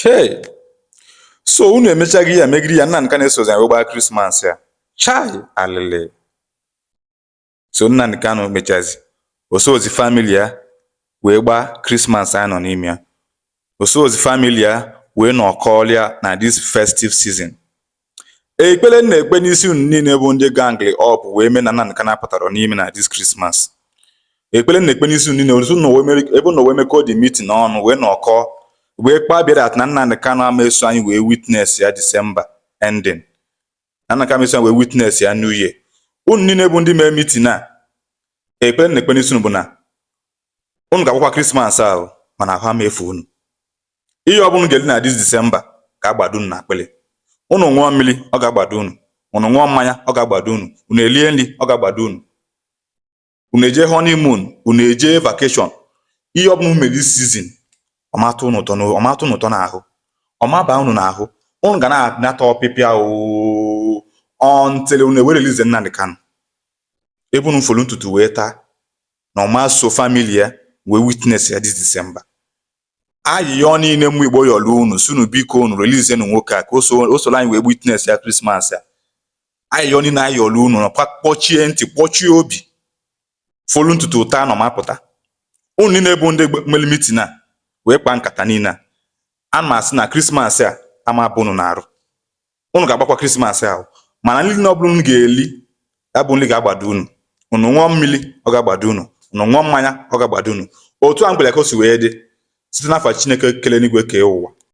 Chei! So unu emechaghị ya megide ya, Nnamdi Kanu esozi anyị wee gbaa Christmas ya. Chai! Alịlị. So Nnamdi Kanu mechazi o sozi family ya wee gbaa Christmas anyị nọ n'ime ya. O sozi family ya wee nọkọọlịa na this festive season. Ekpere m na-ekpe n'isi unu niile bụ ndị gang up wee mee na Nnamdi Kanu apụtara n'ime na this Christmas. Ekpere m na-ekpe n'isi unu niile otu unu wee ebe unu wee mekọọ the meeting ọnụ wee nọkọọ wee kpabie that na Nnamdi Kanu ama eso anyị wee witness ya December ending. Na Nnamdi Kanu ama eso anyị wee witness ya New Year. Unu niile bụ ndị mee meeting a, ekpere m na-ekpe n'isi unu bụ na unu ga-agbakwa Christmas ahụ, mana ahụ ama efu unu. Ihe ọbụla unu ga-eri na this December ga-agbado unu n'akpịrị. Unu ṅụọ mmiri, ọ ga-agbado unu. Unu ṅụọ mmanya, ọ ga-agbado unu. Unu elie nri, ọ ga-agbado unu. Unu eje honeymoon, unu eje vacation. Ihe ọbụla unu mere this season, ọmatụ unu ụtọ ọmatụ unu ụtọ n'ahụ. Ọma baa unu n'ahụ. Unu ga na-anata ọpịpịa ooo until unu ewere release Nnamdi Kanu. Ebe unu folu ntutu wee taa na ọma so family ya wee witness ya this December. Ayịyọ niile ụmụ Igbo yọrọ unu si unu biko unu release nu nwoke a ka o soro anyị wee witness ya Christmas a. Ayịyọ niile anyị yọrọ unu nọkwa kpọchie ntị, kpọchie obi, folu ntutu taa na ọma pụta. Unu niile bụ ndị mere meeting a wee kpaa nkata niile a. Ana m asị na Christmas a ama abụ unu n'arụ. Unu ga-agbakwa Christmas ahụ, mana nri niile ọbụla unu ga-eli, ya bụ nri ga-agbado unu. Unu ṅụọ mmiri, ọ ga-agbado unu. Unu ṅụọ mmanya, ọ ga-agbado unu. Otu a mkpere ka o si wee dị site n'afa Chineke kele n'igwe kee ụwa.